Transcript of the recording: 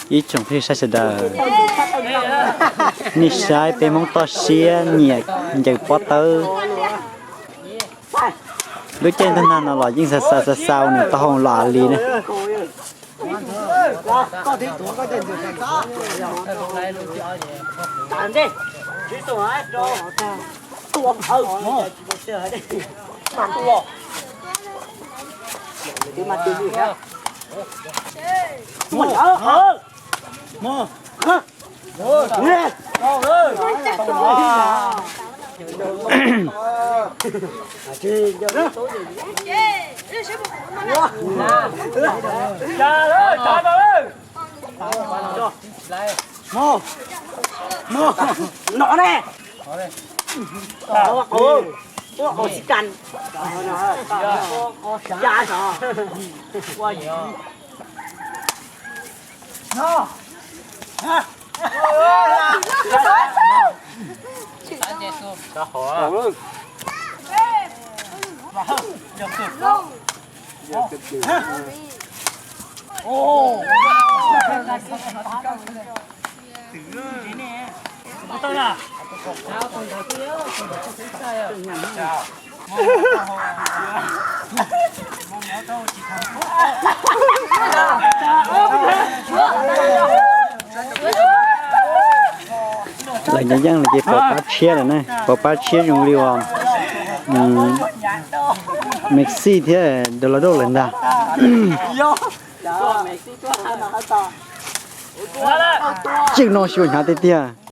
Ib tsoom phooj ywg sawv daws, nej saib peb Hmoob toj siab nyiam ncaws pob tawb. Lub caij ntuj nag no los yeej xa xa xa xa nws tau hau los li ne. Nom ne. Ua qau, ua qau xi kan. Lawv nyob yeej lawm ces pov pab tshiab lawm na, pov pab tshiab zoo li uas Messi thiab Ronaldo lawm ntag. Tseem no xyuas hnyav tiag tiag.